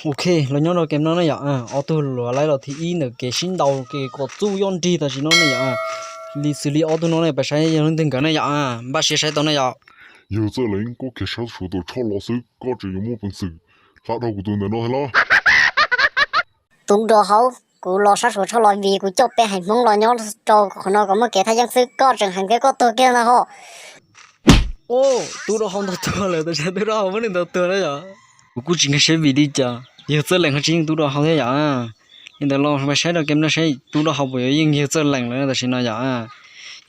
Ok, los nyob rau game no ne yom, ob tug luav laib los thib ib ntawm kev sib ntaus kev kom txuj yoj nrig tam sim no ne yom. Li xws li ob tug no ne, pab saib yog leej twg nkawd ne yom, npaj siab saib tau ne yom. Yawg Txawj Leev, koj khiav sab Suav tau tshoj los xwb, koj tseem yuav muaj peev xwm hla dhau kuv tus ntawm no thiab los? Tub Dua Hau, kuv los sab Suav tshoj los vim kuv coj peb haiv Hmoob los nyob rau qhov no kom muaj kev thaj yeeb xwb, koj tseem heev thiab koj tuag kiag ntag ho. Tub Dua Hau ntaus tuag lawm, tam sim no Tub Dua Hau muab nws ntaus tuag na yom. Kuv kuj tsis nkag siab vim li cas Yawg Txawj Leev ho tsis yeej Tub Dua Hau thiab yom. Li ntawd los pab saib rau game no saib Tub Dua Hau puas yuav yeej Yawg Txawj Leev lawm tam sim no yom.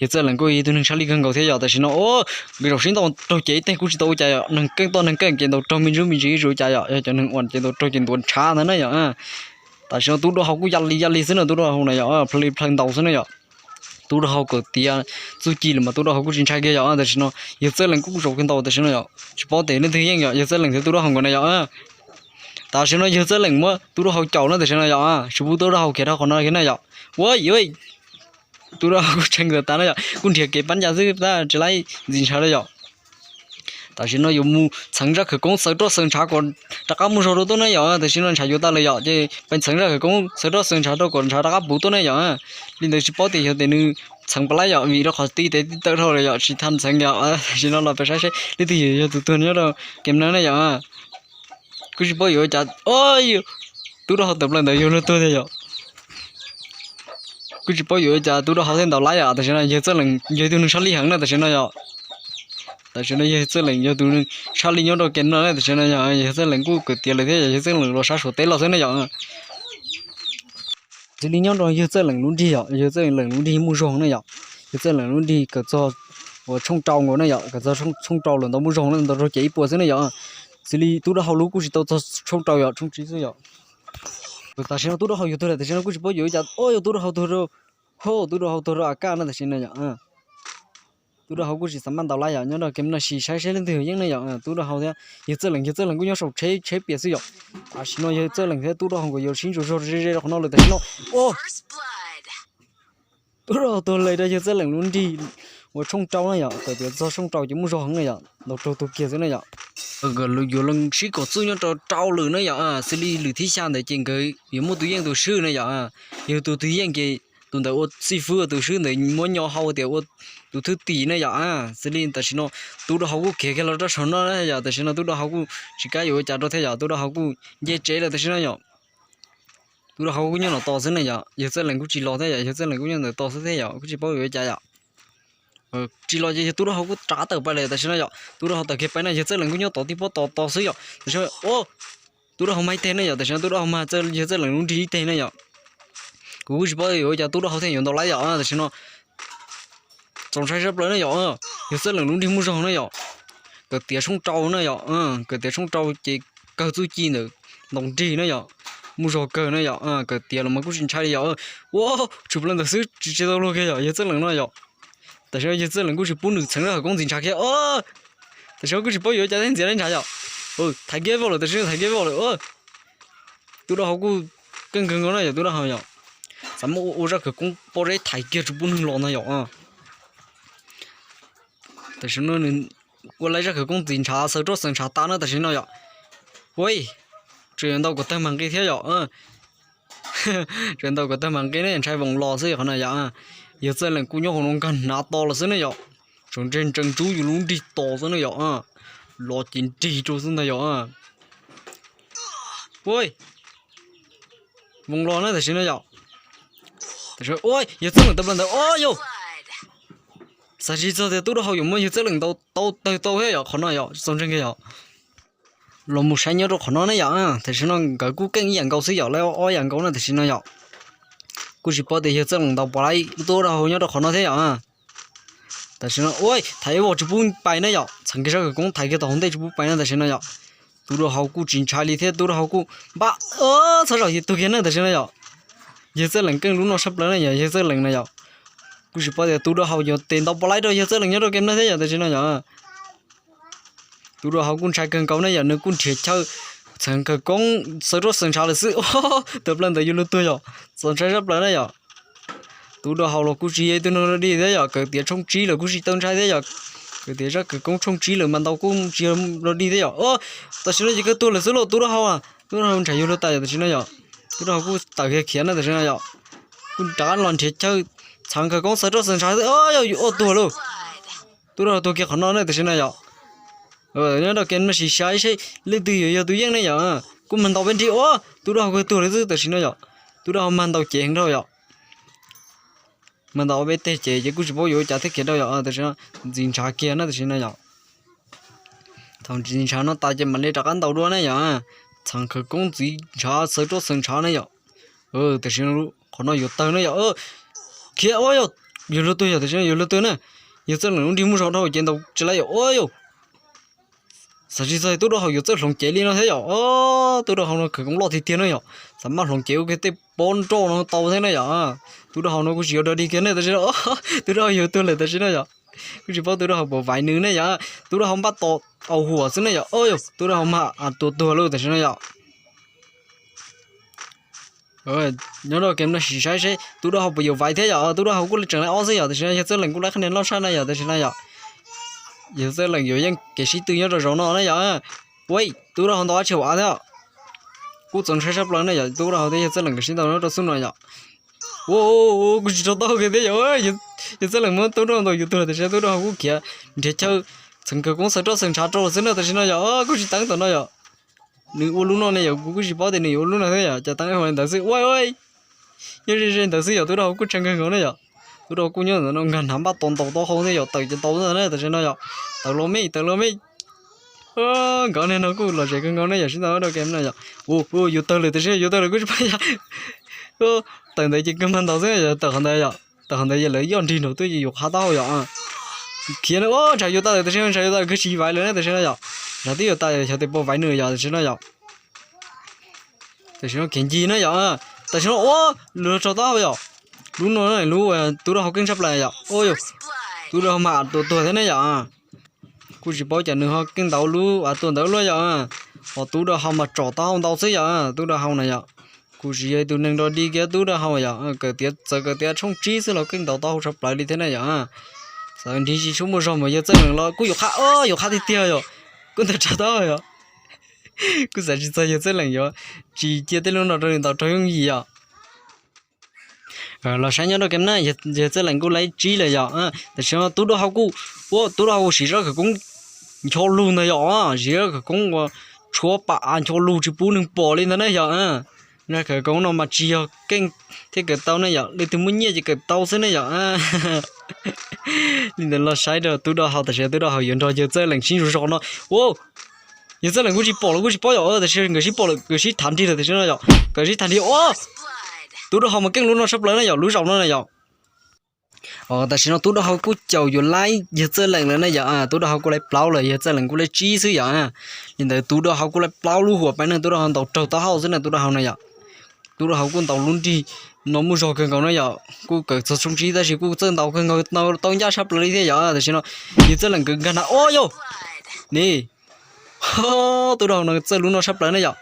Yawg Txawj Leev kuj yog ib tug neeg sab lij kawg nkaus thiab yom, tam sim no nkawd zaum sib ntaus raug ces ib teg kuj tsis tau ua cas yom, neeg keej toj neeg keej ces ntaus raug me ntsuj me ntsis ib tsis ua cas yom, yog cov neeg uas ces ntaus raug ces ntuav ntshav ntag na yom. Tam sim no Tub Dua Hau kuj ya li ya li xwb na, Tub Dua Hau na yom, plhaw li plhaw ntaus xwb na yom. Tub Dua Hau kawm tiav txuj ci lawm mas Tub Dua Hau kuj tsis ntshai kiag yom. Tam sim no Yawg Txawj Leev kuj zaum kiag ntaus tam sim no yom, tsis paub tias leej twg yeej yom, Yawg Txawj Leev thiab Tub Dua Hau nkawd na yom. Tam sim no Yawg Txawj Leev muab Tub Dua Hau caum na tam sim no yom, tsis pub Tub Dua Hau khiav rau qhov no kiag na yom. Ua ua, Tub Dua Hau kuj tshee ntawm tas na yom, kuj nrhiav kev pab ncas xwb tab tsis laib ntxim ntshav li yom. Tam sim no yuav mus txheev zaj khawv koob xaws roj xaws ntshav kom rov qab muaj zog rau tuaj ne yom. Tam sim no ntshav yuav tag lawm yom, ces peb txheev zaj khawv koob xaws roj xaws ntshav rau kom ntshav rov qab puv tuaj ne yom. Li ntawd tsis paub tias yog tias nws txheev puas laib yom, vim rau qhov tib tes tib taw dhau lawm yom, tsis tau txheev yom. Tam sim no los peb saib seb leej twg yuav yog tus tuag nyob rau game no ne yom. Kuj tsis paub yuav ua cas, Tub Dua Hau tawm plaws ntawd yog luag tuag tiag yom. Kuj tsis paub yuav ua cas Tub Dua Hau thiaj ntaus laib yom. Tam sim no Yawg Txawj Leev yog ib tug neeg sab lij heev na tam sim no yom. Tam sim no Yawg Txawj Leev yog tus neeg sab lij nyob rau game no na tam sim no yom. Yawg Txawj Leev kuj kawm tiav lawm thiab yom, Yawg Txawj Leev los sab Suav teb los xwb ne yom. Xws li nyob rau Yawg Txawj Leev lub nrig yom, Yawg Txawj Leev lub nrig muaj zog ne yom. Yawg Txawj Leev lub nrig kawm txog uas tshooj rau nkaus ne yom, kawm txog tshooj rau lawm ntau muaj zog ne, ntau raug ces ib puas xwb ne yom. Xws li Tub Dua Hau lub kuj tsis tau txog tshooj rau yom, tshooj tsib xwb yom. Tam sim no Tub Dua Hau yuav tuag lawm, tam sim no kuj tsis paub yuav ua cas, o yog Tub Dua Hau tuag rau, ho Tub Dua Hau tuag rau a kaj na tam sim no yom. Tub Dua Hau kuj tsis xav maj ntaus laib yom, nyob rau game no sis saib seb leej twg yeej ne yom. Tub Dua Hau thiab Yawg Txawj Leev, Yawg Txawj Leev kuj nyob saum tsheb, tsheb piam xwb yom. Tam sim no Yawg Txawj Leev thiab Tub Dua Hau nkawd yuav sib ntsuas zog ze ze rau qhov no lawm tam sim no. Tub Dua Hau tuag li rau Yawg Txawj Leev lub nrig uas tshooj rau na yom, kawm tiav txog tshooj rau ces muaj zog heev na yom, ntau raug tuag kiag xwb na yom. Nkawd yuav los sib kom txuj nyob rau rau lwm na yom, xws li lwm thib xya ntawd ces nkawd yuav muaj tus yeej tus swb na yom. Yog tus twg yeej ces tus ntawd ua xib fwb, tus swb ntawd muab nyo hau tias ua tus thwj tim na yom. Xws li tam sim no Tub Dua Hau kuj khiav kiag los rau saum no na yom, tam sim no Tub Dua Hau kuj tsis kam yuav ua cas rau thiab yom, Tub Dua Hau kuj nce tsev lawm tam sim no yom. Tub Dua Hau kuj nyob no tos xwb ne yom, Yawg Txawj Leev kuj tsis los thiab yom, Yawg Txawj Leev kuj nyob ntawm tos xwb thiab yom, kuj tsis paub yuav ua cas yom. Tsis los ces yog Tub Dua Hau kuj rov qab tawm pais lawm tam sim no yom, Tub Dua Hau tawm kiag pais no Yawg Txawj Leev kuj nyob tom tib pob tos tos xwb yom, tam sim no Tub Dua Hau mag ib teg ne yom, tam sim no Tub Dua Hau mag Yawg Txawj Leev lub nrig ib teg ne yom. Kuv kuj tsis paub yuav ua cas Tub Dua Hau thiaj yuav ntaus laib yom, tam sim no txaus ntshai tshaj plaws ne yom. Yawg Txawj Leev lub nrig muaj zog ne yom, kawm tiav tshooj rau ne yom, kawm tiav tshooj rau ces kawg txuj ci ntawm ntaus nrig ne yom, muaj zog kawg ne yom, kawm tiav los mas kuj tsis ntshai li yom. Ua, tshwm plaws ntawd xwb tsis tsis tau luag kiag yom, Yawg Txawj Leev no yom. Tam sim no Yawg Txawj Leev kuj tsis pub nws txheev zaj khawv koob ntxim ntshav kiag. Tam sim no kuj tsis paub yuav ua cas thiaj ntxiav laib ntshav yom. Thaiv kiag vauj lawm, tam sim no thaiv kiag vauj lawm. Tub Dua Hau kuj keej kawg nkaus na yom, Tub Dua Hau yom. Xav muab ua zaj khawv koob pob zeb thaiv kiag tsis pub neeg los ntag yom. Tam sim no nws ua laib zaj khawv koob ntxim ntshav xaws roj xaws ntshav tas na tam sim no yom. Ua, tseem yuav ntaus kom tawg mag nqi thiab yom. Tseem ntaus kom tawg mag nqi ne, ntshai voos los xwb yom qhov no yom. Yawg Txawj Lees kuj nyob hauv no nkag hnav tos los xwb ne yom. Tseem ntseg ntsees ntsub yus lub nrig tos xwb ne yom. Los ces nrig rau xwb ntag yom. Ua, voos los na tam sim no yom. Yawg Txawj Lees tawm plaws ntawd, o yog xav tsis txog tias Tub Dua Hau yuav muab Yawg Txawj Lees ntaus tau tawg tau thiab yom, qhov no yom txaus ntseeg kiag yom. Los mus saib nyob rau qhov no ne yom, tam sim no nkawd kuj keej ib yam nkaus xwb yom, lawv ob yam nkaus na tam sim no yom. Kuj tsis paub tias Yawg Txawj Lees ntaus puas laib Tub Dua Hau nyob rau qhov no thiab yom. Tam sim no ua, thaiv ib vauj tsis pub pais ne yom, txheev kiag zaj khawv koob thaiv kiag tom hauv ntej tsis pub pais na tam sim no yom. Tub Dua Hau kuj tsis ntshai li thiab, Tub Dua Hau kuj npaj, txhob zaum ces tuag kiag na tam sim no yom. Yawg Txawj Lees keej lub no sab plaws na yom, Yawg Txawj Lees na yom. Kuj tsis paub tias Tub Dua Hau yuav tes ntaus puas laib rau Yawg Txawj Lees nyob rau game no thiab yom tam sim no yom. Tub Dua Hau kuj ntshai kawg nkaus ne yom, nws kuj nrhiav chaw txheev khawv koob xaws roj xaws ntshav lawm xwb. Tawm plaws ntawd yuav luag tuag yom, txaus ntshai sab plaws na yom. Tub Dua Hau los kuj tsis yog ib tug neeg dog dig thiab yom, kawm tiav tshooj tsib lawm kuj tsis tau ntshai thiab yom. Kawm tiav zaj khawv koob tshooj tsib lawm mas ntaus kuj tsis yog dog dig thiab yom. Tam sim no ces kawg tuag lawm xwb lauj, Tub Dua Hau a. Tub rog hau ntshav yuav luag tas yom tam sim no yom. Tub rog hau kuj tawm khiav khiav na tam sim no yom. Kuj rov qab los nrhiav chaw txheev khawv koob xaws roj xaws ntshav xwb. Ua yuav ua tuag lauj. Tub rog hau tuag kiag qhov no ne tam sim no yom. Nyob rau kem no sim saib seb leej twg yuav yog tus yeej ne yom. Kuj mag ntaus peb nrig ua, tub rog hau kawg tuag li xwb tam sim no yom. Tub rog hau mag ntaus cev heev dhau yom. Mag ntaus ob peb teg ces ces kuj tsis paub yuav ua cas thiab khiav dhau yom. Tam sim no ntxiv ntshav kiag na tam sim no yom. Thaum ntxiv ntshav no tas ces mam li rov qab ntaus dua ne yom. Txheev khawv koob ntxiv ntshav xaws roj xaws ntshav ne yom. Tam sim no qhov no yuav tawg ne yom. Khiav ua yog, yuav luag tuag yom tam sim no yuav luag tuag na. Yawg Txawj Leem lub nrig muaj zog dhau ces ntaus tsis laib yom. Ua yog, xav tsis txog tub rog hau yuav txawj hloov cev li no thiab yom. Tub rog hau no khawv koob loj tiag tiag na yom. Xav maj hloov cev ua kiag tej pob nroj no tau thiab na yom. Tub rog hau no kuj tsis yuav dog dig kiag ne tam sim no. Tub rog hau yuav tuag lawm tam sim no yom. Kuj tsis paub tub rog hau puas vaiv nws ne yom. Tub rog hau npaj tos au huam xwb ne yom. Ua yog, tub rog hau mag tuag tuag lauj tam sim no yom. Nyob rau kem no sim saib seb tub rog hau puas yuav vaiv thiab yom. Tub rog hau kuj tseem laib ob xwb yom. Tam sim no yawg Txawj Leem kuj laib qhab niag loj tshaj na yom tam sim no yom. Yawg Txawj Leem yuav yeej kev sib tw nyob rau zaum no na yom. Ua, tub rog hau ntaus dab tsi hauv av thiab. Kuj txaus ntshai sab plaws na yom, tub rog hau thiab yawg Txawj Leem nkawd sib ntaus nyob rau xub no yom. Ua, kuj tsis tso taub kiag thiab yom. Yawg Txawj Leem muab tub rog hau ntaus yuav tuag tam sim no tub rog hau kuj khiav nrhiav chaw txheev khawv koob xaws roj xaws ntshav rau xwb na tam sim no yom. Kuj tsis teev tam no yom. Nws ua lub no ne yom, kuv kuj tsis paub tias nws yuav ua lub no thiab yom, cas teev ib hua li ntawd xwb. Ua, ua, nyob ze ze ntawd xwb yom, tub rog hau kuj tshee kawg nkaus ne yom. Tub rog hau kuj nyob ntawm no nkag hnav npaj tos ntaus taub hau thiab yom, tawm ces ntaus na tam sim no yom. Tawm los me, tawm los me. Nkawd niag no kuj lom zem kawg nkaus ne yom, sib ntaus rau kem no yom. Ua, yuav tawg lawm tam sim no yuav tawg lawm kuj tsis paub yom. Tawm ntawd ces kawg mag ntaus xwb yom, tawm qhov ntawd yom. Tawm qhov ntawd ces lawv yoj nrig nraum twb yuav qhab taub hau yom. Khiav na, ntshav yuav tas lawm tam sim no, ntshav yuav tas lawm, kawg tsis vaiv lawm na tam sim no yom. Ntshav twb yuav tas, xyov tes puas vaiv nws yom tam sim no yom. Tam sim no khiav ncig na yom. Tam sim no ua, luag tso taub hau yom. Lub no lub tub rog hau keej tshaj plaws yom. Ua, tub rog hau mas tuag tuag thiab ne yom. Kuj tsis paub cas nws ho keej ntaus lub av tuag ntawd luaj yom. Ho tub rog hau mas tsom taub hau ntau xwb yom, tub rog hau na yom. Kuj tsis yog tus neeg dog dig kiag tub rog hau yom, kawm tiav txawv kawm tiav tshooj tsib xwb los keej ntaus taub hau tshaj plaws li thiab na yom. Txawm nrhiav tsis tshua muaj zog mas yawg Txawj Leem los kuj yuav qhab, o yuav qhab tiag tiag yom. Kuj ntawm tsa taub yom. Kuj xav tsis txog yawg Txawj Leem yuav tsis cia tej lub no rau nws ntaus raug yooj yim yom. Los saib nyob rau kem na, yawg Txawj Leem kuj laib tsib lawm yom. Tam sim no tub rog hau kuj, ua tub rog hau kuj siv zaj khawv koob ncho lug ntag yom, siv zaj khawv koob uas tshuab pam av ncho lug tsis pub neeg pom li ntag na yom. Zaj khawv koob no mas tsis yog keej thiaj kawm tau ne yom, leej twg muaj nyiaj ces kawm tau xwb ne yom. Li ntawd los saib rau tub rog hau, tam sim no tub rog hau yuav nrog yawg Txawj Leem sib zog zog no. Ua, yawg Txawj Leem kuj tsis pom los kuj tsis paub yom, tam sim nkawd sib pom lawm, nkawd sib tham nrig lawm tam sim no yom, nkawd sib tham nrig ua. Tub rog hau mas keej lub no tshaj plaws na yom, lub zaum no na yom. Tam sim no tub rog hau kuj caum yuav laib yawg Txawj Leem lawm na yom, tub rog hau kuj laib plaub lawm, yawg Txawj Leem kuj laib tsib xwb yom. Li ntawd tub rog hau kuj laib plaub lub huam peb ne, tub rog hau ntaus raug taub hau xwb na tub rog hau na yom. Tub rog hau kuj ntaus lub nrig no muaj zog kawg nkaus na yom, kuj kawm txog tshooj tsib tab sis kuj txawj ntaus kawg nkaus, tau ncaj tshaj plaws li thiab yom. Tam sim no yawg Txawj Leem nkawd nkag hnav, o yog, ni, tub rog hau no txawj lub no tshaj plaws na yom.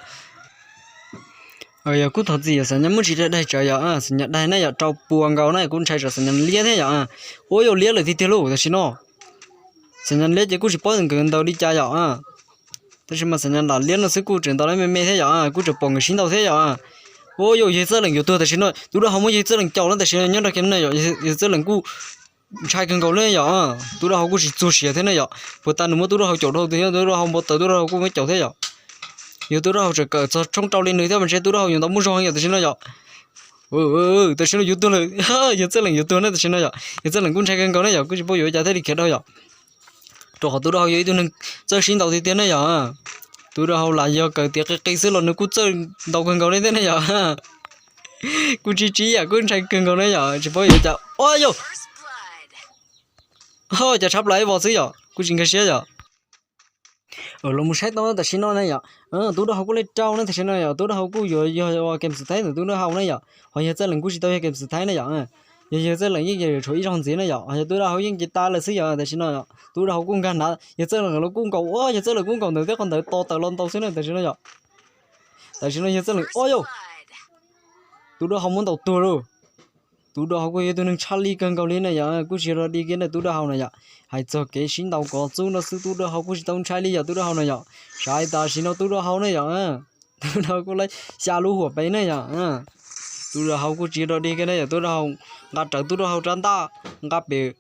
Yog kuj thov txim yom, xam nyas muaj tsis daig daig tsawv yom, xam nyas daig na yom, rau puas nkaus na, kuj ntshai tsam xam nyas liab thiab yom. Ua yog liab lawm tiag tiag lauj tam sim no. Xam nyas liab ces kuj tsis paub nkawd ntaus li cas yom. Tab sis mas xam nyas lam liab no xwb kuj tseem ntaus lawv me me thiab yom, kuj tseem pom nkawd sib ntaus thiab yom. Ua yog yawg Txawj Leem yuav tuag tam sim no, tub rog hau muab yawg Txawj Leem caum na tam sim no nyob rau kem no yom, yawg Txawj Leem kuj ntshai kawg nkaus li yom. Tub rog hau kuj tsis txuag siav thiab ne yom, puag ta nws muab tub rog hau caum dhau tiag, tub rog hau npau taws tub rog hau kuj muab caum thiab yom. Yog tub rog hau tseem kawm txog tshooj rau li nws thiab mas ntshe tub rog hau yuav ntau muaj zog yom tam sim no yom. Tam sim no yuav tuag lawm, yawg Txawj Leem yuav tuag na tam sim no yom, yawg Txawj Leem kuj ntshai kawg nkaus na yom, kuj tsis paub yuav ua cas thiaj li khiav dhau yom. Rau qhov tub rog hau yog ib tug neeg txawj sib ntaus tiag tiag ne yom. Tub rog hau lam yog kawm tiav qis qis xwb los nws kuj txawj ntaus kawg nkaus li thiab ne yom. Kuj tsib tsib yam kuj ntshai kawg nkaus ne yom, tsis paub yuav ua cas. O yog, cas tshab plaws ib vos xwb yom, kuj tsis nkag siab yom. Los mus saib tau tam sim no na yom, tub rog hau kuj laib rau na tam sim no yom, tub rog hau kuj yuav yog kem xwm thaib ntawm tub rog hau na yom, ho yawg Txawj Leem kuj tsis tau yog kem xwm thaib na yom. Yog yawg Txawj Leem yeej yuav tshuav ib zaug ntxiv na yom, ho yog tub rog hau yeej cia tas lawm xwb yom tam sim no yom, tub rog hau kuj nkag hnav, yawg Txawj Leem los kuj nkaum, o yawg Txawj Leem kuj nkaum ntawm tej qhov ntawd tos tawm los ntau xwb na tam sim no yom. Tam sim no yawg Txawj Leem, o yog, tub rog hau muab ntaus tuag lauj. Tub rog hau kuj yog tus neeg tshaj lij kawg nkaus li na yom, kuj tsis yog dog dig kiag na tub rog hau na yom. Hais txog kev sib ntaus kov txub no xwb tub rog hau kuj tsis tau ntshai li yom tub rog hau na yom. Saib tam sim no tub rog hau na yom. Tub rau hauv kuj lawv xya lub huam pes ne yom. Tub rau hauv kuj tsis dog dig kiag ne yom, tub rau hauv nqa rawv tub rau hauv rab ntaj, nqa pem